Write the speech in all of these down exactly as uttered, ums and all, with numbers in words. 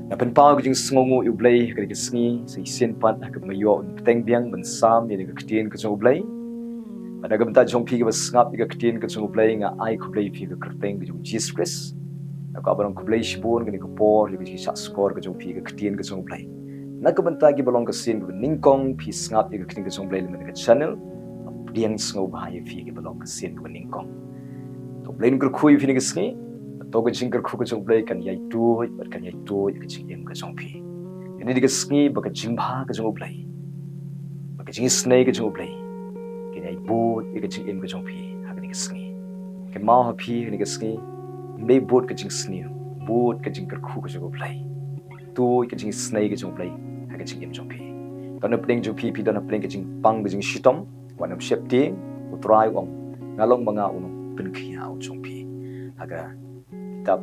Nga pynpaw ka jingsngewnguh ïa U Blei ha kane ka sngi, sa shisien pat ha kaba nga ïoh ban bteng biang ban sam ïa ka ktien ka jong U Blei. Bad na ka bynta jong phi kiba sngap ïa ka ktien ka jong U Blei, nga ai khublei ïa phi ha ka kyrteng ka jong U Jisu Khrist. Nga kwah ban ong khublei shibun kane ka por ïa ka jingshah skor ka jong phi ïa ka ktien ka jong U Blei. Na ka bynta kiba long ka sien kaba nyngkong phi sngap ïa ka ktien ka jong U Blei lem bad ka channel, pdiang sngewbha ïa phi kiba long ka sien kaba nyngkong. To U Blei un kyrkhu ïa phi ha kane ka sngi. To ka jingkyrkhu ka jong U Blei kan ïai tuid bad kan ïai tuid ïa ka jingim ka jong phi. Kane dei ka sngi ba ka jingbha ka jong U Blei, ba ka jingisynei ka jong U Blei kan ïai bud ïa ka jingim ka jong phi ha kane ka sngi. Kynmaw ha phi ha kane ka sngi, ym dei bud ka jingsniew, bud ka jingkyrkhu ka jong U Blei. Tuid ka jingisynei ka jong U Blei ha ka jingim jong phi. Don hapdeng jong phi, phi don hapdeng ka jingpang ka jingshitom. Wat nym sheptieng, U Trai u ong, nga long ma nga u nongpynkhiah u jong phi. Ha ka kitab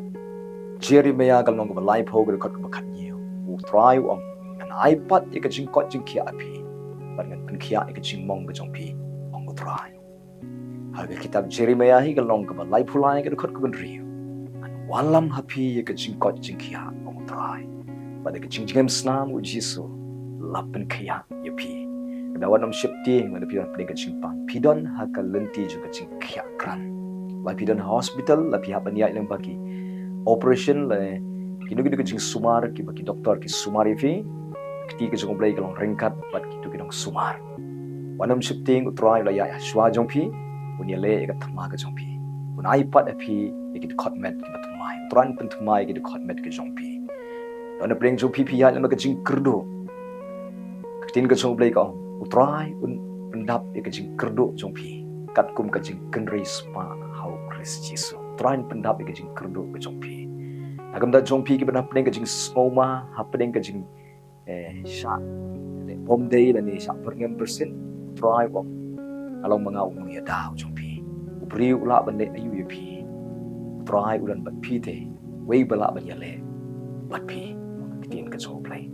Jeremiah ka lynnong kaba laiphew ka dkhot kaba khathynñiew, U Trai u ong, ngan ai pat ïa ka jingkoit jingkhiah ha phi, bad ngan pynkhiah ïa ka jingmong ka jong phi, ong U Trai. Ha ka kitab Jeremiah hi ka lynnong kaba laiphew lai ka dkhot kaba hynriew, ngan wallam ha phi ïa ka jingkoit jingkhiah, ong U Trai, bad ïa ka jingjngem snam U Jisu la pynkhiah ïa phi. Kynmaw, wat nym sheptieng, wat nym phi don hapdeng ka jingpang, phi don ha ka lynti jong ka jingkhiah krat. La phi don ha hospital, la phi hap ban ïaid lyngba ki operation, la kino kino ki jingsumar kiba ki doktor ki sumar ïa phi. Ka kti ka jong U Blei ka long ryngkat bad kito ki nongsumar. Wat nym sheptieng, U Trai u la ïaid ha shuwa jong phi, un ïaleh ïa ka thma ka jong phi. Un ai pat ha phi ïa ki dkhot met kiba thymmai. U Trai un pynthymmai ïa ki dkhot met ki jong phi. Don hapdeng jong phi, phi ïaid lem bad ka jingkyrduh. Ka ktien ka jong U Blei ka ong, U Trai un pyndap ïa ka jingkyrduh jong phi katkum ka jingkynriah spah ha U Khrist Jisu. U Trai un pyndap ïa ka jingkyrduh ka jong phi. Na ka bynta jong phi kiba don hapdeng ka jingsngewma, hapdeng ka jing, eh, shah leh bymdei lane shah byrngem byrsit, U Trai u ong, nga long ma nga u nongïada u jong phi. U briew u lah ban leh aïu ïa phi? U Trai u don bad phi te, uei ba lah ban ïaleh bad phi? Ka ktien ka jong U Blei.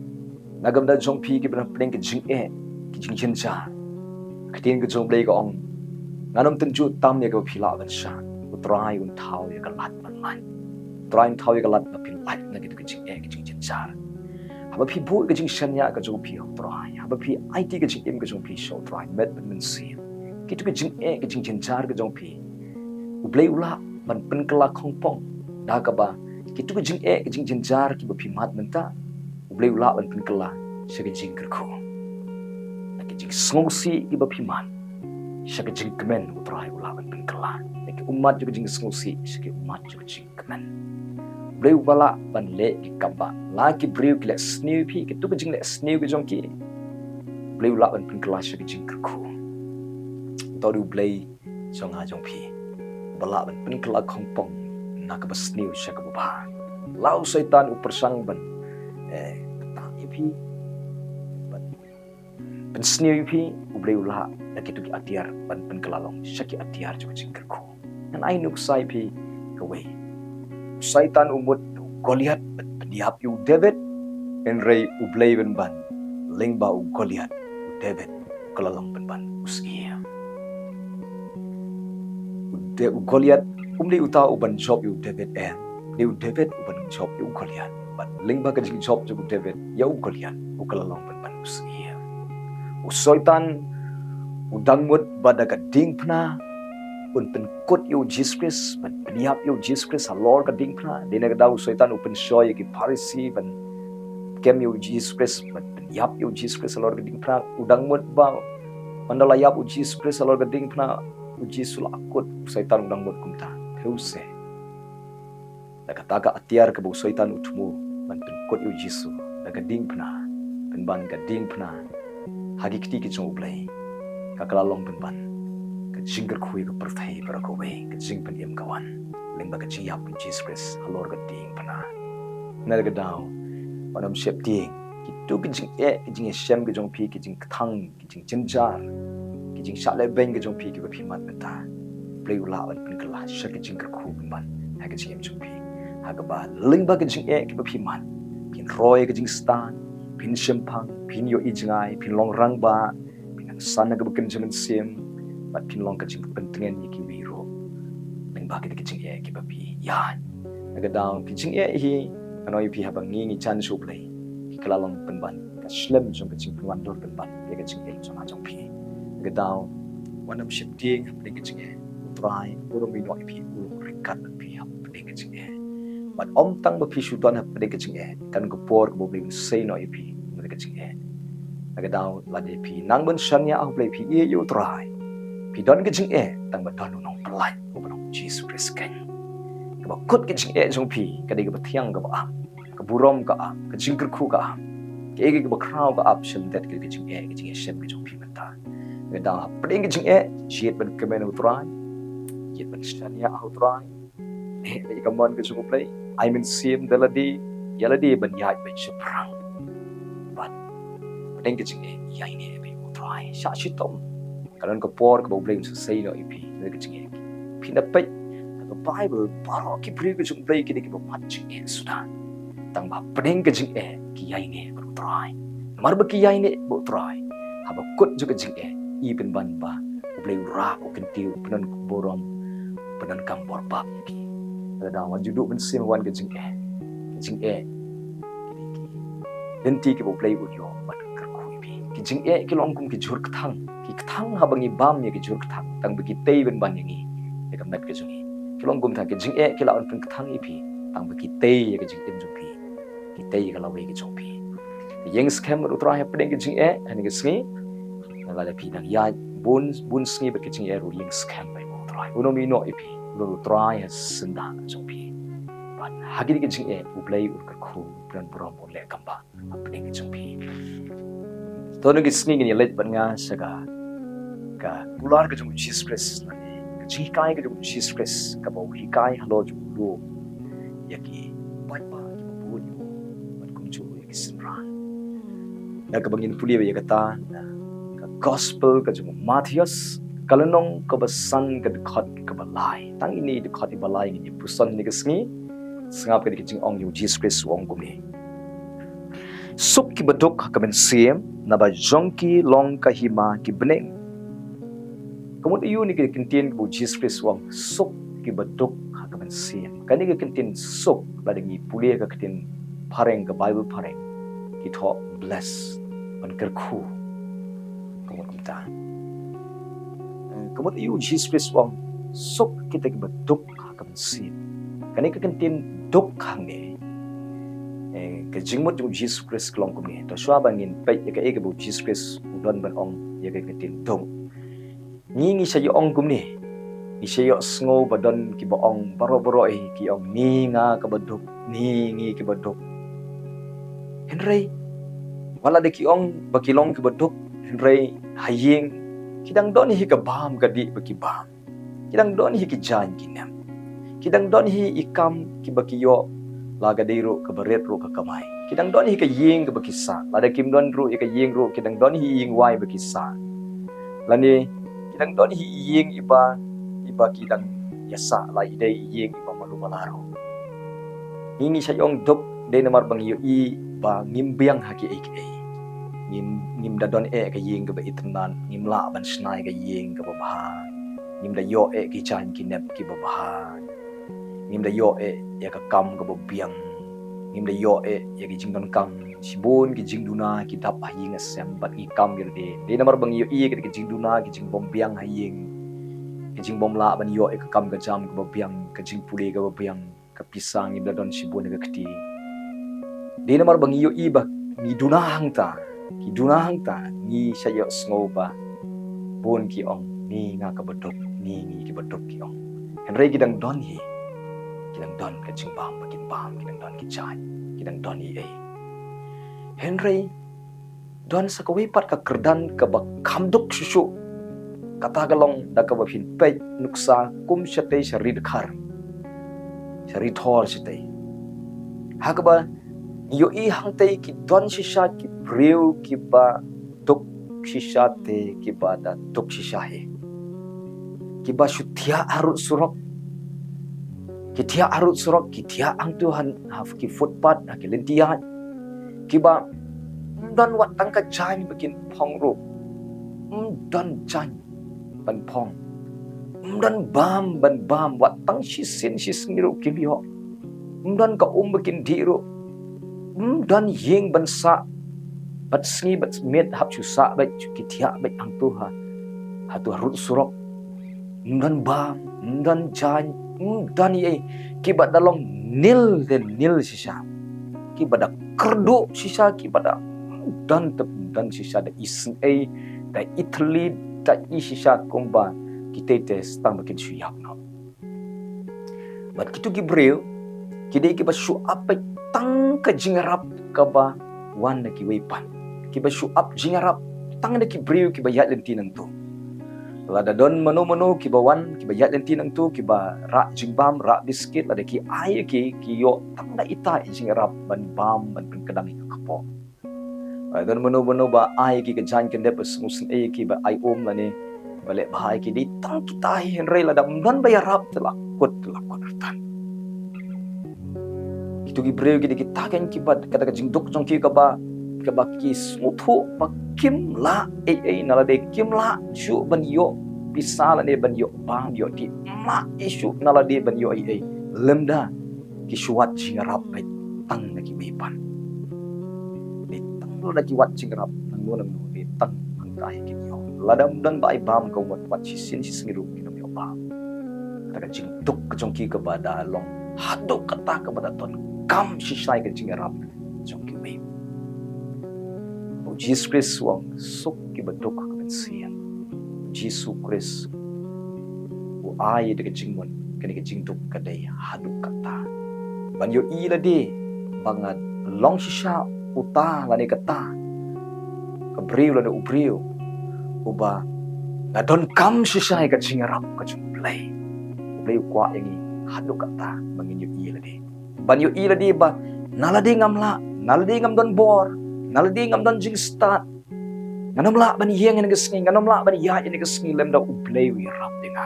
Na ka bynta jong phi kiba don hapdeng ka jingeh, ka jingjynjar, ka ktien ka jong U Blei ka ong, ngan ym tynjuh tam ïa kaba phi lah ban shah. U Trai un thaw ïa ka lad ban lait. U Trai un thaw ïa ka lad ba phin lait na kito ki jingeh, ki jingjynjar. Haba phi buh ka jingshaniah ka jong phi ha U Trai, haba phi aiti ka jingim ka jong phi sha U Trai met bad mynsiem, kito ki jingeh, ki jingjynjar ka jong phi, U Blei u lah ban pynkylla khongpong. Da kaba kito ki jingeh, ki jingjynjar kiba phi mad mynta, U Blei u lah ban pynkylla sha ka jingkyrkhu. Na ka jingsngewsih kiba phi mad, sha ka jingkmen U Trai u lah ban pynkylla. Na ki ummat jong ka jingsngewsih sha ki ummat jong ka jingkmen. U Blei uba lah ban leh ki kambah. La ki briew ki leh sniew ïa phi, kito ki jingleh sniew ki jong ki, U Blei u lah ban pynkylla sha ka jingkyrkhu. To dei U Blei jong nga jong phi, uba lah ban pynkylla khongpong na kaba sniew sha kaba bha. La u Soitan u pyrshang ban, eh, tah ïa phi, ban pynsniew ïa phi, U Blei u lah na kito ki atiar ban pynkylla long sha ki atiar jong ka jingkyrkhu. Ngan ai nuksa ïa phi kawei. U Soitan u mut ïa u Goliath ban pynïap ïa u David, hynrei U Blei pynban, lyngba u Goliath, u David u kylla long pynban u syiem. U De-, u Goliath um dei uta uban jop ïa u David, em. Dei u David uban jop ïa u Goliath. Bad lyngba ka jingjop jong u David ïa u Goliath, u kylla long pynban u syiem. U Soitan u dang mut ba da ka diengphna un pynkut ïa u Jisu Khrist, ban pynïap ïa u Jisu Khrist halor ka diengphna. Dei na ka daw u Soitan u pynshoi ïa ki Pharisi ban kem ïa u Jisu Khrist, ban pynïap ïa u Jisu Khrist halor ka diengphna. U dang mut ba man da la ïap u Jisu Khrist halor ka diengphna, u Jisu la kut, u Soitan u dang mut kumta. Phi ïohi, da kata ka atiar kaba u Soitan u thmu ban pynkut ïa u Jisu da ka diengphna, pynban ka diengphna ha ki kti ki jong U Blei, ka kylla long pynban ka jingkyrkhu ïa ka pyrthei baroh kawei, ka jingpynim ka wan lyngba ka jingïap u Jisu Khrist halor ka diengphna. Na ka daw, wat nym sheptieng, kito ki jingeh, ki jingïashem ki jong phi, ki jingkthang, ki jingjynjar, ki jingshah lehbeiñ ki jong phi kiba phi mad mynta, U Blei u lah ban pynkylla sha ka jingkyrkhu pynban ha ka jingim jong phi. Ha kaba lyngba ka jingeh kiba phi mad, phin roi ka jingstad, phin shemphang, phin ïohi jngai, phin long rangbah, phin nang san ha kaba kynja mynsiem, bad phin long ka jingpyntngen ïa kiwei ruh lyngba kita ki jingeh kiba phi ïaid. Na ka daw, ki jingeh hi Nga ong ïa phi haba ngi ngi jan sha U Blei, phi ka la long pynban ka shlem jong ka jingpynwandur pynban ïa ka jingim jong nga jong phi. Ka daw, wat nym sheptieng hapdeng ka jingeh. U Trai u rung ïehnoh ïa phi, u rung ryngkat bad phi hapdeng ka jingeh. Bad ym tang ba phi shu don hapdeng ka jingeh, kan ka por kaba U Blei un sei noh ïa phi na ka jingeh. Na ka daw, lada phi nang ban shaniah ha U Blei, phi ïeit ïa U Trai, phi don ka jingeh tang ba don u nongpyllait uba long Jisu Khrist keiñ. Kaba kut ka jingeh jong phi ka dei kaba thiang kaba ap, ka burom ka ap, ka jingkyrkhu ka ap, kaei kaei kaba khraw ka ap shim dei ka jingeh, ka jingeh shem ka jong phi mynta. Na ka daw, hapdeng ka jingeh, jied ban kmen ha U Trai, jied ban shaniah ha U Trai, eh, ïa ka mon ka jong U Blei, ai mynsiem da lade ïa lade ban ïaid beit shaphrang. Bad hapdeng ka jingeh, ïaineh beit ha U Trai. Shah shitom, ka don ka por kaba U Blei un sa sei noh ïa phi na ka jingeh. Phin da peit ha ka Baibl, baroh ki briew ka jong U Blei ki dei kiba mad jingeh suda, tang ba hapdeng ka jingeh ki ïaineh bad U Trai. Namar ba ki ïaineh bad U Trai, haba kut jong ka jingeh, i pynban ba U Blei u rah, u kyntiew, u pyndonkam burom, u pyndonkam bor bap ïa phi. Lada wat ju duh mynsiem wan ka jingeh, ka jingeh ki dei ki lynti kiba U Blei u ïoh ban kyrkhu ïa phi. Ki jingeh ki long kum ki jhur kthang. Ki kthang haba ngi bam ïa ki jhur kthang, tang ba ki tei pynban ïa ngi, ïa ka met ka jong ngi. Ki long kumta, ki jingeh ki lah ban pynkthang ïa phi, tang ba ki tei ïa ka jingim jong phi, ki tei ïa ka lawei ka jong phi. Ïeng skhem bad U Trai hapdeng ka jingeh ha kane ka sngi. Lada phi dang ïaid bun bun sngi bad ka jingeh ruh, ïeng skhem bad U Trai. Un ym ïehnoh ïa phi, un long U Trai ha syndah jong phi. Bad ha kine ki jingeh U Blei un kyrkhu, un pynburom, un leh kam ba hapdeng ka jong phi. To, ha kane ka sngi ngin ïa leit bad nga sha ka, ka kular ka jong U Jisu Khrist, lane ka jinghikai ka jong U Jisu Khrist kaba u hikai halor jong u lum ïa ki paidbah kiba bun ïa u, bad kumjuh ïa ki synran. Na kaba ngin pule ïa kata na ka Gospel ka jong u Mathaios, ka lynnong kaba san, ka dkhot kaba lai. Tang ine i dkhot iba lai ngin ïa puson ha kane ka sngi. Sngap ka dei ka jingong jong U Jisu Khrist, u ong kumne: Suk kiba duk ha ka mynsiem, naba jong ki long ka hima ki bneng. Ka mut aïu kane ka kyntien kaba U Jisu Khrist u ong suk kiba duk ha ka mynsiem? Kane ka kyntien suk, lada ngi pule ha ka ktien phareng, ka Baibl phareng, ki thoh bless, ban kyrkhu. Ka mut kumta. Eh, ka mut aïu U Jisu Khrist u ong suk kita kiba duk ha ka mynsiem? Kane ka kyntien duk hangne, eh, ka jingmut jong U Jisu Khrist ka long kumne. To shuwa ba ngin peit ïa kaei kaba U Jisu Khrist u don ban ong ïa ka kyntien duk, ngi ngi sa ïoh ong kumne. Ngi sa ïoh sngew ba don kiba ong, baroh baroh hi ki ong, ni nga kaba duk, ni ngi kiba duk. Hynrei wat lada ki ong ba ki long kiba duk, hynrei ha ïing ki dang don hi ka bam ka dih ba ki bam. Ki dang don hi ki jaiñ ki nep. Ki dang don hi i kam kiba ki ïoh, la ka dei ruh kaba rit ruh ka kamai. Ki dang don hi ka ïing kaba ki sah. Lada kim don ruh ïa ka ïing ruh, ki dang don hi i ïing wai ba ki sah. Lane ki dang don hi i ïing iba, iba ki dang ïa sah, la i dei i ïing iba malu mala ruh. Ngi ngi sa ong duk dei namar ba ngi ïohi ba ngim biang ha kiei kiei. Ngim, ngim da don eh ka ïing kaba itynnad, ngim lah ban shna ïa ka ïing kaba bha. Ngim da ïoh eh ki jaiñ ki nep kiba bha. Ngim da ïoh eh ïa ka kam kaba biang. Ngim da ïoh eh ïa ki jingdonkam. Shibun ki jingduna ki dap ha ïing ha sem bad ngi kam ïa lade. Dei namar ba ngi ïohi ïa ki jingduna, ki jingbym biang ha ïing, ki jingbym lah ban ïoh ïa ka kam ka jam kaba biang, ka jingpule kaba biang, ka pisa ngim da don shibun ha ka kti. Dei namar ba ngi ïohi ba ngi duna hangta, ki duna hangta, ngi sa ïohsngew ba bun ki ong, ni nga kaba duk, ni ngi kiba duk, ki ong. Hynrei ki dang don hi, ki dang don ka jingbam ba kin bam, ki dang don ki jaiñ, ki dang don hi ei. Hynrei don sa kawei pat ka kyrdan kaba kham duk shuh shuh. Kata ka long da kaba phin peit nuksa kum shatei sha Ri Dkhar, sha Ri Thor shatei. Ha kaba ngi ïohi hangtei ki don shisha ki briew kiba duk shisha te, kiba da duk shisha hi. Kiba shu thiah harud surok. Ki thiah harud surok, ki thiah hangtu ha, ha ki footpath, ha ki lynti ïaid. Kiba ym don wat tang ka jaiñ ba kin phong ruh. Ym don jaiñ ban phong. Ym don bam ban bam, wat tang shisien shisngi ruh kim ïoh. Ym don ka um ba kin dih ruh, Ym don ïing ban sah bad sngi bad miet hap shu sah bad shu ki thiah bad hangto ha, hato ha rud surok. Ym don bam, ym don jaiñ, ym don ei ei. Kiba da long nil de nil shisha. Kiba da kyrduh shisha, kiba da ym don tep ym don shisha, da isynei, da ithli, da i shisha kumba kita te tang ba kin shu ïap noh. Bad kito ki briew ki dei kiba shu ap beit tang ka jingïarap kaba wan na kiwei pat. Kiba shu ap jingïarap tang na ki briew kiba ïaid lynti nangto. Lada don mano mano kiba wan, kiba ïaid lynti nangto, kiba rah jingbam, rah biskit, lada ki ai ïa ki, ki ïoh tang da ita i jingïarap ban bam, ban pynkdang ïa ka kpoh. Lada don mano mano ba ai ïa ki ka jaiñ kyndep, ba sngewsynei ïa ki, ba ai um lane ba leh bha ïa ki, dei tang kita hi. Hynrei lada ym don ba ïarap, te la kut, te la kut artat. Kito ki briew ki dei kita kein kiba, kata ka jingduk jong ki kaba, kaba ki sngewthuh ba kim lah ei ei na lade, kim lah shuh ban ïoh pisa lane ban ïoh bam ïoh dih, ym lah ei shuh na lade ban ïoh ei ei. Lymda ki shu wad jingïarap beit tang na kiwei pat. Dei tang lada ki wad jingïarap nangno nangno, dei tang hangta hi kin ïoh. Lada ym don ba ai bam, ka wat wat shisien shisngi ruh kin ym ïoh bam. Kata ka jingduk ka jong ki kaba da long haduh kata kaba da donkam shisha ïa ka jingïarap jong kiwei. U Jisu Khrist u ong, suk kiba duk ha ka mynsiem. U Jisu Khrist u ai da ka jingmut, kane ka jingduk ka dei haduh katta. Ban ïohi lade ba nga long shisha uta lane kata, ka briew lane u briew uba nga donkam shisha ïa ka jingïarap ka jong U Blei. U Blei u kwah ïa ngi haduh katta ba ngin ïohi lade. Ban ïohi lade ba na lade ngam lah, na lade ngam don bor, na lade ngam don jingstad, ngan ym lah ban ïeng ïa kane ka sngi, ngan ym lah ban ïaid ïa kane ka sngi lymda U Blei u ïarap ïa nga.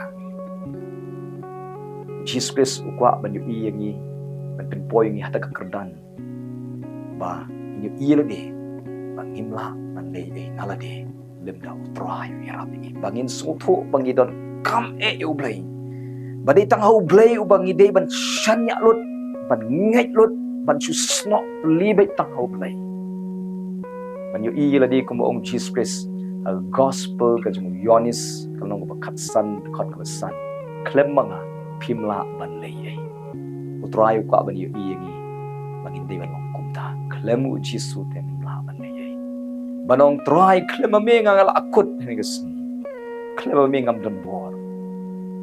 U Jisu Khrist u kwah ban ïohi ïa ngi, ban pynpoi ïa ngi ha kata ka kyrdan ba ngin ïohi lade ba ngim lah ban leh ei ei na lade lymda U Trai u ïarap ïa ngi, ba ngin sngewthuh ba ngi donkam eh ïa U Blei. Ba dei tang ha U Blei uba ngi dei ban shaniah lut, ban ngeit lut, ban shu snoh plie beit tang ha U Blei. Ban ïohi ïa lade kumba ong U Jisu Khrist ha ka gospel ka jong u Ïoannis, ka lynnong kaba khatsan, dkhot kaba san. Khlem ma nga phim lah ban leh ei ei. U Trai u kwah ban ïohi ïa ngi ba ngin dei ban long kumta. Khlem U Jisu te ngim lah ban leh ei ei. Ban ong, Trai, khlem ma me nga nga la akut ha kane ka sngi. Khlem ma me ngam don bor.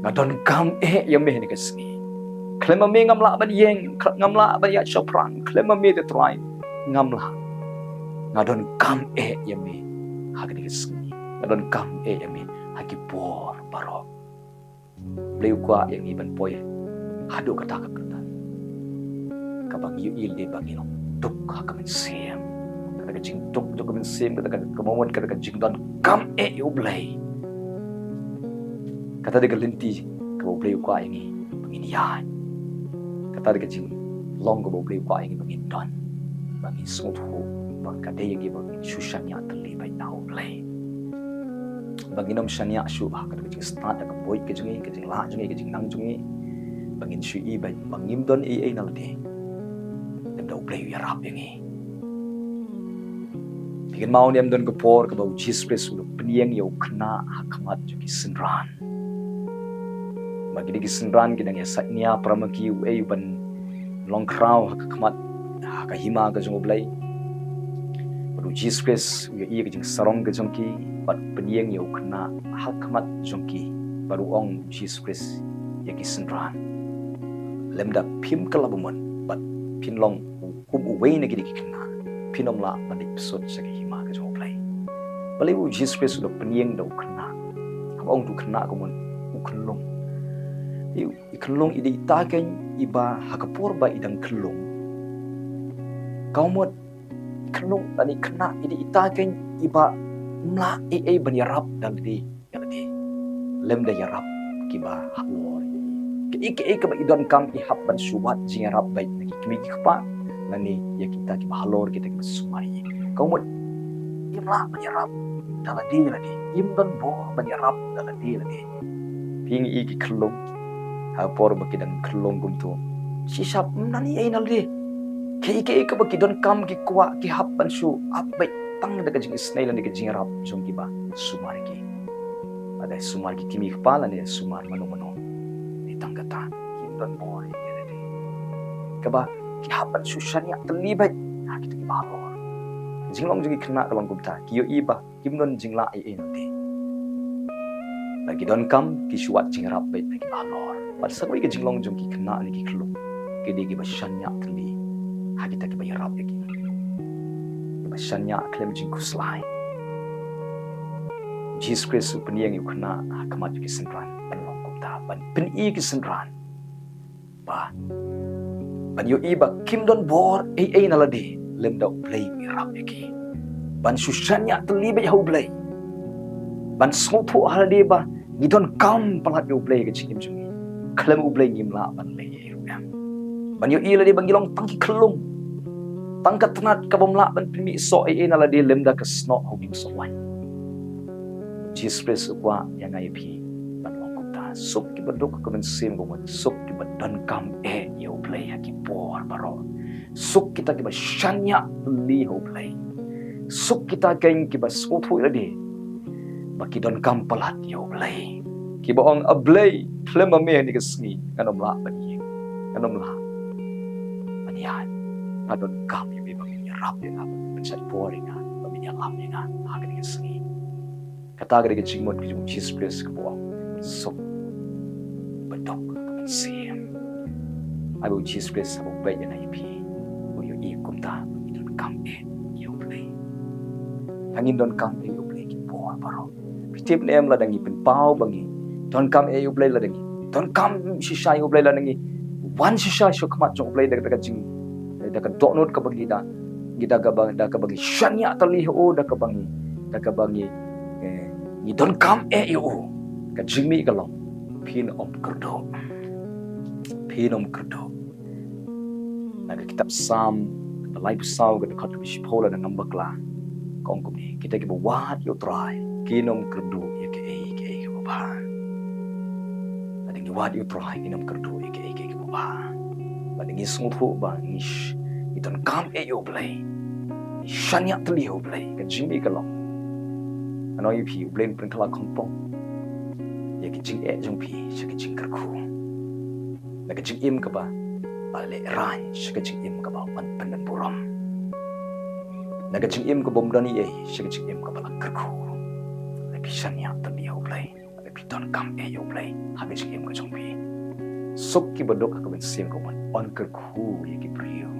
Nga donkam eh ïa me ha kane ka sngi. Khlem ma me ngam lah ban ïeng, ngam lah ban ïaid shaphrang. Khlem ma me te Trai, ngam lah. Nga donkam eh ïa me ha kane ka sngi. Nga donkam eh ïa me ha ki por baroh. U Blei u kwah ïa ngi ban poi haduh kata ka kyrdan kaba ngi ïohi lade ba ngi long duk ha ka mynsiem. Kata ka jingduk jong ka mynsiem, kata ka, ka moment, kata ka jingdonkam eh ïa U Blei. Kata dei ka lynti kaba U Blei u kwah ïa ngi ba ngin ïaid. Kata dei ka jinglong kaba U Blei u kwah ïa ngi ba ngin don, ba ngin sngewthuh ba ka dei ïa ngi ba ngin shu shaniah tylli beit na U Blei. Ba ngin ym shaniah shuh ha kata ka jingstad, ka buit ka jong ngi, ka jinglah jong ngi, ka jingnang jong ngi. Ba ngin shu i beit ba ngim don ei ei na lade lymda U Blei u ïarap ïa ngi. Phi kynmaw ne em, don ka por kaba U Jisu Khrist u la pynïeng ïa u khynnah ha khmat jong ki synran. Ba ki dei ki synran ki dang ïa sait nia para ma ki uei uban long khraw ha ka khmat, ha ka hima ka jong U Blei. Bad U Jisu Khrist u ïohi ïa ka jingsarong ka jong ki bad pynïeng ïa u khynnah ha khmat jong ki. Bad u ong U Jisu Khrist ïa ki synran, lymda phim kylla ba mon bad phin long kum uwei na ki dei ki khynnah, phin ym lah ban leit pyrshah sha ka hima ka jong U Blei. Balei U Jisu Khrist u la pynïeng da u khynnah? Haba ong da u khynnah ka mut u khyllung. I, i khyllung i dei ita kein iba ha ka por ba i dang khyllung, ka mut i khyllung lane i khynnah i dei ita kein iba ym lah ei ei ban ïarap da lade ïa lade lymda ïarap kiba halor. Kaei kaei kaba i donkam i hap ban shu wad jingïarap beit na ki kmie ki kpa lane ïa kita kiba halor, kita kiba sumar ïa i. Ka mut im lah ban ïarap da lade ïa lade, im don bor ban ïarap da lade ïa lade. Phi ngi i ki khyllung, ha por ba ki dang khyllung kumto, shisha ym don ei ei na lade. Kiei kiei kaba ki donkam ki kwah ki hap ban shu ap beit tang da ka jingisynei lane ka jingïarap jong kiba sumar ïa ki. Lada sumar ki kmie kpa lane sumar mano mano. Dei tang kata, kim don bor ïa ki lade. Kaba ki hap ban shu shaniah tylli beit ha kita kiba halor. Jinglong jong ki khynnah ka long kumta, ki ïohi ba kim don jinglah ei ei na lade. Lada ki donkam ki shu wad jingïarap beit na kiba halor. Bad sa kawei ka jinglong jong ki khynnah ne ki khyllung, ki dei kiba shaniah tylli ha kita kiba ïarap ïa ki. Kiba shaniah khlem jingkhuslai. Jisu Khrist u pynïeng ïa u khynnah ha khmat jong ki synran ban long kumta, ban pyni ïa ki synran ba, ban ïohi ba kim don bor ei ei na lade lymda U Blei u ïarap ïa ki. Ban shu shaniah tylli beit ha U Blei. Ban sngewthuh ha lade ba ngi donkam palat ïa U Blei ha ka jingim jong ngi. Khlem U Blei ngim lah ban leh ei ei ruh em. Ban ïohi lade ba ngi long tang ki khyllung, tang ka tnat kabym lah ban pynmih soh ei ei na lade lymda ka snoh ha u dieng soh waiñ. Jisu Khrist u kwah ïa nga ïa phi ban long kumta. Suk kiba duk ha ka mynsiem ka mut, suk kiba donkam eh ïa U Blei ha ki por baroh. Suk kita kiba shaniah tylli ha U Blei. Suk kita keiñ kiba sngewthuh ïa lade ba ki donkam palat ïa U Blei. Kiba ong, A Blei, khlem ma me ha kane ka sngi ngan ym lah ban ïeng, ngan ym lah ban ïaid. Nga donkam ïa me ba men ïarap ïa nga, ba men pynshait bor ïa nga, ba men ïalam ïa nga ha kane ka sngi. Kata ka dei ka jingmut ka jong u Jisu Khrist kaba ong, suk ba duk ha ka mynsiem. Ai ba u Jisu Khrist haba u peit ïa nga ïa phi, u ïohi kumta ba ngi donkam eh ïa U Blei. Ba ngin donkam eh ïa U Blei ki por baroh. Phi tip ne em, lada ngi pynpaw ba ngi donkam eh ïa U Blei, lada ngi donkam shisha ïa U Blei, lada ngi wan shisha sha khmat jong U Blei da ka jing, da ka dohnud kaba ngi da, ngi da kaba, da kaba ngi shaniah tylli ha u, da kaba ngi, da kaba ngi, eh, ngi donkam eh ïa u. Ka jingmih ka long, phin ym kyrduh. Phin ym kyrduh. Na ka kitab Salm kaba laiphew saw, ka dkhot kaba shiphew, lada ngam bakla, ka ong kumne, kita kiba wad ïa U Trai kin ym kyrduh ïa kaei kaei kaba bha. Lada ngi wad ïa U Trai kin ym kyrduh ïa kaei kaei kaba bha. Lada ngi sngewthuh ba ngi sh-, ngi donkam eh ïa U Blei, ngi shaniah tylli ha U Blei, ka jingmih ka long, ngan ong ïa phi, U Blei un pynkylla khongpong ïa ka jingeh jong phi sha ka jingkyrkhu. Na ka jingim kaba la lehraiñ sha ka jingim kaba wan pyndonburom. Na ka jingim kaba ym don ei ei sha ka jingim kaba la kyrkhu. Lada phi shaniah tylli ha U Blei, lada phi donkam eh ïa U Blei ha ka jingim ka jong phi. Suk kiba duk ha ka mynsiem ka mut, yn kyrkhu ïa ki briew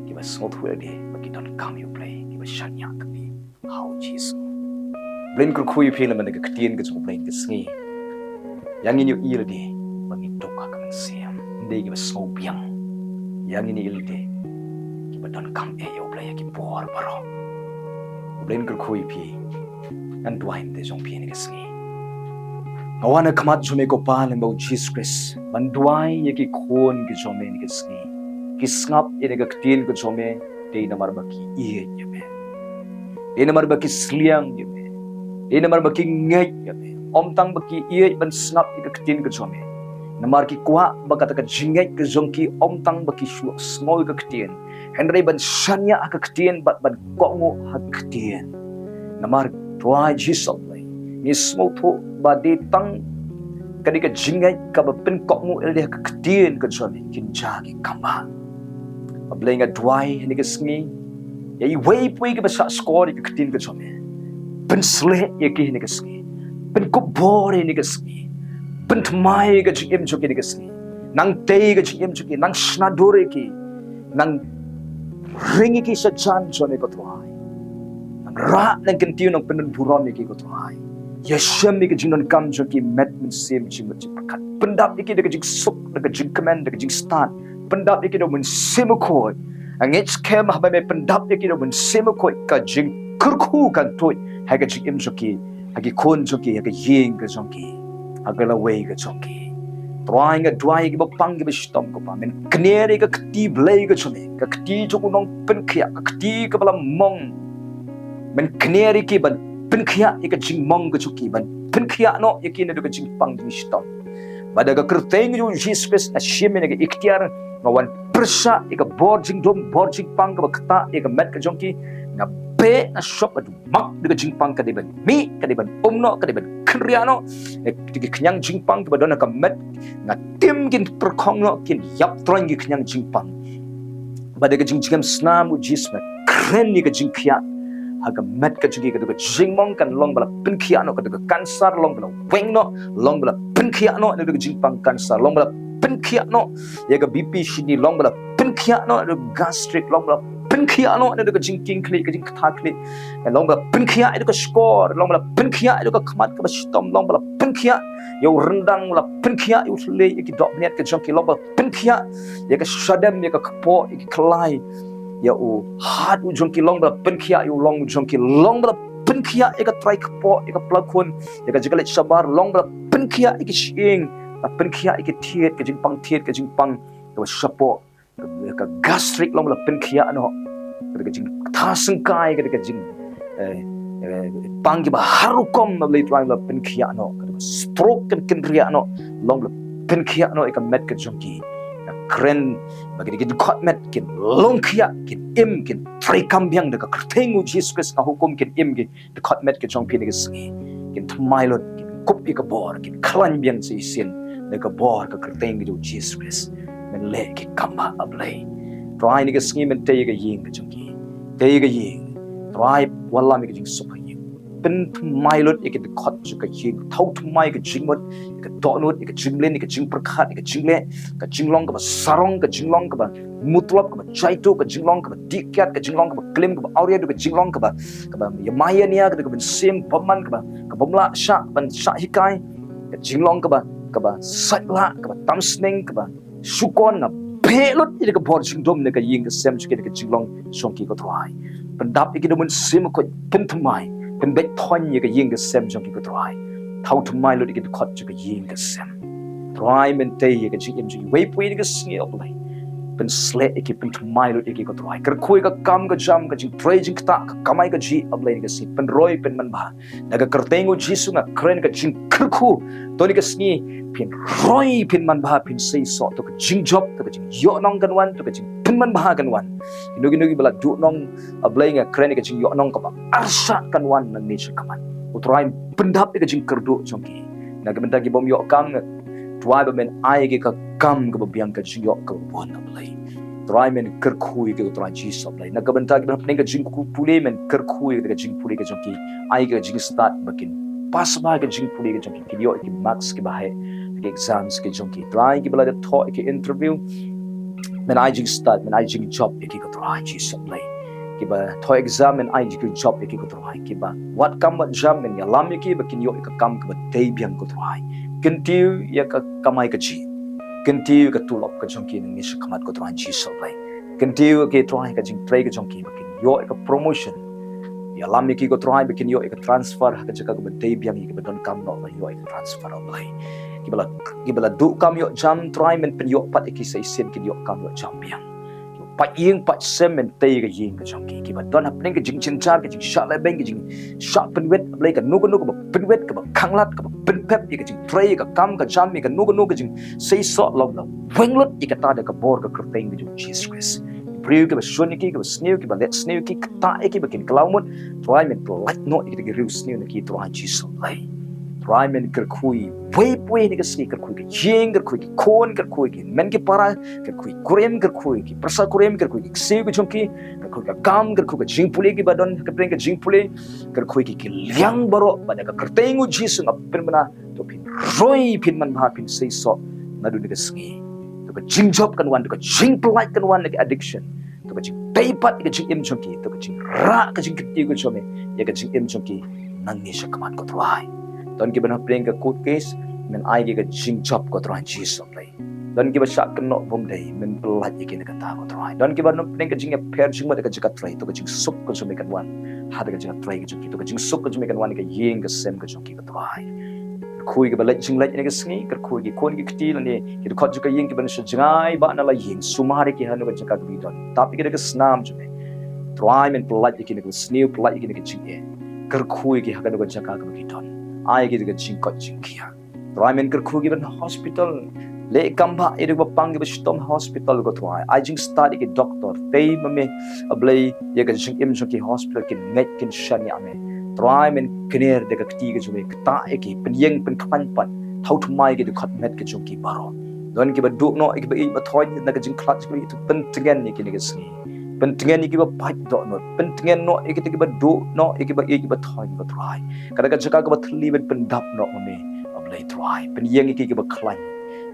kiba sngewthuh ïa lade ba ki donkam ïa U Blei, kiba shaniah tylli ha U Jisu. Blei un kyrkhu ïa phi namar ka ktien ka jong U Blei ha kane ka sngi. Ïa ngin ïohi lade ba ngi duk ha ka mynsiem, ym dei kiba sngew biang. Ïa ngin ïohi lade kiba donkam eh ïa U Blei ha ki por baroh. Blei un kyrkhu ïa phi. Ngan duwai hynrei jong phi ha kane ka sngi. Nga wan ha khmat jong me ko Pa, lyngba U Jisu Khrist, ban duwai ïa ki khun ki jong me ha kane ka sngi. Ki sngap ïa kane ka ktien ka jong me, dei namar ba ki ïeit ïa me. Dei namar ba ki sliang ïa me. Dei namar ba ki ngeit ïa me. Ym tang ba ki ïeit ban sngap ïa ka ktien ka jong me, namar ki kwah ba kata ka jingngeit ka jong ki ym tang ba ki shu sngew ïa ka ktien, hynrei ban shaniah ha ka ktien bad ban kohnguh ha ka ktien. Namar Trai Jisu Blei, ngi sngewthuh ba dei tang ka dei ka jingngeit kaba pynkohnguh ïa lade ha ka ktien ka jong me, kin jia ki kambah. Blei, nga duwai ha kane ka sngi ïa iwei pa iwei kiba shah shkor ïa ka ktien ka jong me. Pynshlur ïa ki ha kane ka sngi. Pynkupbor ïa ki ha kane ka sngi. Pynthymmai ïa ka jingim jong ki ha kane ka sngi. Nang tei ïa ka jingim jong ki, nang shna dur ïa ki. Nang ring ïa ki sha jan jong me ko Trai. Nang rah, nang kyntiew, nang pyndonburom ïa ki ko Trai. Ïashem ïa ka jingdonkam jong ki, met, mynsiem, jingmut, jingpyrkhat. Pyndap ïa ki da ka jingsuk, da ka jingkmen, da ka jingstad. Pyndap ïa ki da U Mynsiem Bakhuid. Nga ngeit skhem haba me pyndap ïa ki da U Mynsiem Bakhuid, ka jingkyrkhu kan tuid ha ka jingim jong ki, ha ki khun jong ki, ha ka ïing ka jong ki, ha ka lawei ka jong ki. Trai, nga duwai ïa kiba pang kiba shitom ko Pa, men kner ïa ka kti Blei ka jong me, ka kti jong u nongpynkhiah, ka kti kaba la mong. Men kner ïa ki ban pynkhiah ïa ka jingmong ka jong ki, ban pynkhiah noh ïa ki naduh ka jingpang jingshitom. Bad da ka kyrteng jong U Jisu Khrist nga shim ïa kane ka iktiar, Nga wan pyrshah ïa ka bor jingdum, bor jingpang kaba ktah ïa ka met ka jong ki. Nga beh, nga shop, haduh mak da ka jingpang ka dei ban mih, ka dei ban um noh, ka dei ban kynriah noh. Ïa ki khñiang jingpang kaba don ha ka met, nga tim kin pyrkhong noh, kin ïap troiñ ki khñiang jingpang. Bad da ka jingjngem snam U Jisu nga kren ïa ka jingkhiah ha ka met ka jong ki, ka dei ka jingmong kan long ba la pynkhiah noh, ka dei ka kansar long ba la weng noh, long ba la pynkhiah noh, na ka dei ka jingpang kansar long ba la pynkhiah noh, ïa ka B P shini long ba la pynkhiah noh, na ka gastric long ba la pynkhiah noh, na ka dei ka jingkieng khlieh, ka jingktah khlieh, long ba la pynkhiah, ïa ka shkor long ba la pynkhiah, ïa ka khmat kaba shitom long ba la pynkhiah, ïa u ryndang ba la pynkhiah, ïa u thlei, ïa ki dohbniat ka jong ki long ba la pynkhiah, ïa ka shadem, ïa ka kpoh, ïa ki khlai, ïa u hat u jong ki long ba la pynkhiah, ïa u long u jong ki long ba la pynkhiah, ïa ka trai kpoh, ïa ka plakhun, ïa ka jingklet shabar long ba la pynkhiah, ïa ki shyieng la pynkhiah, ïa ki thied, ka jingpang thied, ka jingpang kaba shapoh, ka gastric long ba la pynkhiah noh, ka jingktah syngkai, ka jing eh, eh, pang kiba har rukom, Blei Trai, la pynkhiah noh, ka stroke kan kynriah noh, long la pynkhiah noh ïa ka met ka jong ki. Nga kren ba ki dkhot met kin long khiah, kin im, kin treikam biang da ka kyrteng U Jisu Khrist. Nga hukum kin im ki dkhot met ka jong phi na ka sngi, kin thymmai lut, kin kup ïa ka bor, kin khlaiñ biang sa shisien da ka bor ka kyrteng ka jong U Jisu Khrist. Men leh ki kam ba, A Blei. Trai, na ka sngi men tei ïa ka ïing ka jong ki. Tei ïa ka ïing. Trai, wallam ïa ka jingsuk ha ïing. Pynthymmai lut ïa ki dkhot jong ka ïing. Thaw thymmai ïa ka jingmut, ïa ka dohnud, ïa ka jingmlien, ïa ka jingpyrkhat, ïa ka jingleh, ka jinglong kaba sarong, ka jinglong kaba mutlop, kaba jaituh, ka jinglong kaba dih kiad, ka jinglong kaba klim, kaba awria, ka jinglong kaba, kaba ïamai ïania, ka mynsiem bymman, kaba, kaba ym lah shah ban shah hikai, ka jinglong kaba, kaba sait lah, kaba tam sneng, kaba shukor. Nga beh lut ïa ka bor jingdum na ka ïing ka sem jong ki, na ka jinglong jong ki, ko Trai. Pyndap ïa ki da u Mynsiem Bakhuid, pynthymmai, pynbeit thoiñ ïa ka ïing ka sem jong ki, ko Trai. Thaw thymmai lut ïa ki dkhot jong ka ïing ka sem. Trai, men tei ïa ka jingim jong iwei pa iwei na ka sngi, A Blei. Pynshlur ïa ki, pynthymmai lut ïa ki, ko Trai. Kyrkhu ïa ka kam ka jam, ka jingtrei jingktah, ka kamai kajih, A Blei, na ka sngi. Pynroi, pynmanbha. Na ka kyrteng U Jisu nga kren ka jingkyrkhu. To na ka sngi phin roi, phin manbha, phin seisoh, to ka jingjop, to ka jingïohnong kan wan, to ka jingpynmanbha kan wan. Kino kino kiba la duhnong, A Blei, nga kren ka jingïohnong kaba arshah kan wan nangne shakhmat. U Trai, pyndap ïa ka jingkyrduh jong ki. Na ka bynta kiba ym ïoh kam, nga duwai ba men ai ïa ki ka kam kaba biang, ka jingïoh kaba bun, A Blei. Trai, men kyrkhu ïa ki, ko Trai Jisu, A Blei. Na ka bynta kiba hapdeng ka jingpule, men kyrkhu ïa ka jingpule ka jong ki. Ai ka jingstad ba kin pass bha ka jingpule ka jong ki, kin ïoh ïa ki marks kiba heh ha ki exams ki jong ki. Trai, kiba la dep thoh ïa ki interview, men ai jingstad, men ai jingjop ïa ki, ko Trai Jisu, A Blei. Kiba thoh exam, men ai jingjop ïa ki, ko Trai. Kiba wad kam wad jam, men ïalam ïa ki ba kin ïoh ïa ka kam kaba dei biang, ko Trai. Kyntiew ïa ka kamai kajih, kyntiew ïa ka tulop ka jong ki nangne shakhmat, ko Trai Jisu, A Blei. Kyntiew ïa ki, Trai, ka jingtrei ka jong ki ba kin ïoh ïa ka promotion. Ïalam ïa ki, ko Trai, ba kin ïoh ïa ka transfer ha ka jaka kaba dei biang, ïa kiba donkam noh ba ïoh ïa ka transfer, A Blei. Kiba la, kiba la duh kam ïoh jam, Trai, men pynïoh pat ïa ki sa shisien kin ïoh kam ïoh jam biang. Kiba pait ïing pait sem, men tei ïa ka ïing ka jong ki. Kiba don hapdeng ka jingjynjar, ka jingshah lehbeiñ, ka jingshah pynwit, A Blei, kano kano kaba pynwit, kaba khanglad, kaba pynpep ïa ka jingtrei, ïa ka kam ka jam, ïa kano kano ka jingseisoh, long ba la weng lut ïa kata da ka bor ka kyrteng ka jong U Jisu Khrist. Ki briew kiba shun ïa ki, kiba sniew, kiba leh sniew ïa ki, ktah ïa ki ba kin kylla mut, Trai, men pyllait noh ïa kita ki riewsniew na ki, Trai Jisu, A Blei. Trai, men kyrkhu iwei pa iwei na ka sngi, kyrkhu ïa ka ïing, kyrkhu ïa ki khun, kyrkhu ïa ki hynmen ki para, kyrkhu ïa ki kurim, kyrkhu ïa ki pyrsa kurim, kyrkhu ïa ki ksiew ka jong ki, kyrkhu ïa ka kam, kyrkhu ïa ka jingpule kiba don hapdeng ka jingpule, kyrkhu ïa ki, ki liang baroh, bad da ka kyrteng U Jisu nga pynbna, to phin roi, phin manbha, phin seisoh naduh na ka sngi. To ka jingjop kan wan, to ka jingpyllait kan wan na ka addiction. To ka jingtei pat ïa ka jingim jong ki, to ka jingrah ka jingkyntiew ka jong me ïa ka jingim jong ki nangne shakhmat, ko Trai. Don kiba hapdeng ka court case, men ai ki ka jingjop, ko Trai Jisu, A Blei. Don kiba shah kynnoh bymdei, men pyllait ïa ki na kata, ko Trai. Don kiba hapdeng ka jingïapher jingmut ha ka jaka trei, to ka jingsuk ka jong me kan wan ha ka jaka trei ka jong ki, to ka jingsuk ka jong me kan wan ha ka ïing ka sem ka jong ki, ko Trai. Kyrkhu ïa kiba leit jingleit na ka sngi, kyrkhu ïa ki khun ki kti lane ki dkhot jong ka ïing kiba shah jngai bha na la ïing, sumar ïa ki ha kano ka jaka kaba ki don. Tap ïa ki da ka snam jong me. Trai, men pyllait ïa ki na ka sniew, pyllait ïa ki na ka jingeh. Kyrkhu ïa ki ha kano ka jaka kaba ki don. Ai ïa ki da ka jingkoit jingkhiah. Trai, men kyrkhu ïa kiba na hospital, Leh kam ba ïa kiba pang kiba shitom hospital ko Trai. Ai jingstad ïa ki doktor. Tei ma me, A Blei, ïa ka jingim jong ki hospital kin ngeit kin shaniah me. Trai, men kner da ka kti ka jong me, ktah ïa ki, pynïeng pynkhlaiñ pat. Thaw thymmai ïa ki dkhot met ka jong ki baroh. Don kiba duh noh ïa kiba ïeit ba thoiñ na ka jingkhlad jong ki, to pyntngen ïa ki na ka sngi. Pyntngen ïa kiba pait dohnud. Pyntngen noh ïa kita kiba duh noh ïa kiba ïeit kiba thoiñ ko Trai. Kata ka jaka kaba thylli ban pyndap noh ma me, A Blei Trai. Pynïeng ïa ki kiba khlaiñ.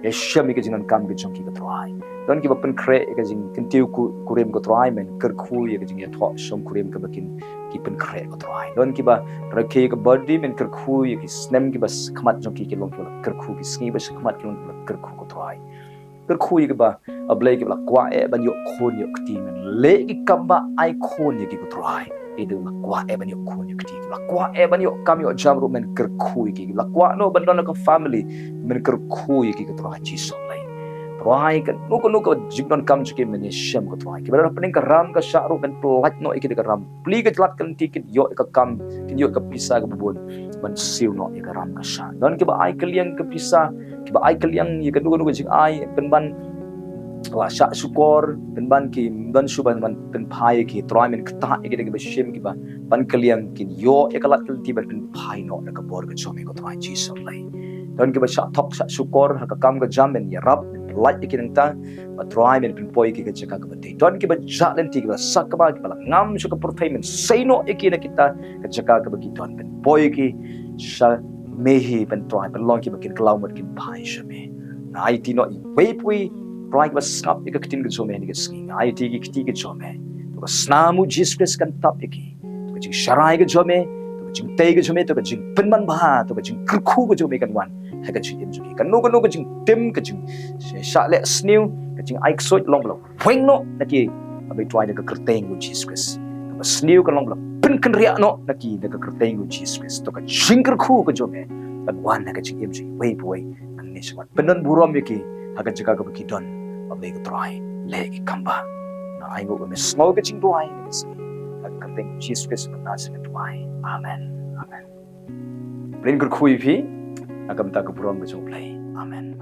Ïashem ïa ka jingdonkam ka jong ki ko Trai. Don kiba pynkhreh ïa ka jingkyntiew ku-, kurim ko Trai, men kyrkhu ïa ka jingïathoh shongkurim kaba kin ki pynkhreh ko Trai. Don kiba rakhe ka birthday, men kyrkhu ïa ki snem kiba shakhmat jong ki ki long kiba la kyrkhu, ki sngi ba shakhmat ki long kiba la kyrkhu ko Trai. Kyrkhu ïa kiba, A Blei, kiba la kwah eh ban ïoh khun ïoh kti, men leh ki kam ba ai khun ïa ki ko Trai. Ïa kiba la kwah eh ban ïoh khun ïoh kti, kiba la kwah eh ban ïoh kam ïoh jam ruh, men kyrkhu ïa ki. Kiba la kwah noh ban don ka family, men kyrkhu ïa ki ko Trai Jisu Blei. Trai, kano kano ka jingdonkam jong ki men ïashem ko Trai. Kiba la pynïeng ka ram ka shah ruh, men pyllait noh ïa ki da ka ram. Plie ka jingïaid ka lynti, kin ïoh ïa ka kam, kin ïoh ïa ka pisa kaba bun ban siew noh ïa ka ram ka shah. Don kiba ai kylliang ka pisa, kiba ai kylliang ïa kano kano ka jingai, pynban la shah shukor, pynban ki don shuh ban, ban pynphai ïa ki, Trai, men ktah ïa ki da kiba shim, kiba ban kylliang, kin ïoh ïa ka lad ka lynti ban pynphai noh da ka bor ka jong me ko Trai Jisu Blei. Don kiba shah thok shah shukor ha ka kam ka jam, men ïarap, men pyllait ïa ki nangta, ba Trai, men pynpoi ïa ki ka jaka kaba dei. Don kiba jah lynti, kiba sakma, kiba la ngam sha ka pyrthei, men sei noh ïa ki na kita ka jaka kaba ki don, pynpoi ïa ki sha me hi, ban Trai, ban long kiba kin kylla mut kin phai sha me. Nga aiti noh iwei pa iwei, Trai, kiba sngap ïa ka ktien ka jong me ha kane ka sngi. Nga aiti ki kti ka jong me. To ka snam u Jisu Khrist kan tap ïa ki. To ka jingsharai ka jong me, to ka jingtei ka jong me, to ka jingpynman bha, to ka jingkyrkhu ka jong me kan wan ha ka jingim jong ki. Kano kano ka jingtim, ka jingshah leh sniew, ka jingai ksuid, long ba la weng noh na ki, A Blei Trai, na ka kyrteng u Jisu Khrist. Kaba sniew kan long ba la pynkynriah noh na ki na ka kyrteng u Jisu Khrist. To ka jingkyrkhu ka jong me kan wan ha ka jingim jong iwei pa iwei. Ngan ïa sngewbha pyndon burom ïa ki ha ka jaka kaba ki don, A Blei ko Trai. Leh ki kam ba, nga ainguh ba me sngew ka jingduwai na ka sngi. Ha ka kyrteng Jisu Khrist ba Nasaret, U Trai. Amen. Amen. Blei un kyrkhu ïa phi ha ka bynta ka burom ka jong U Blei. Amen.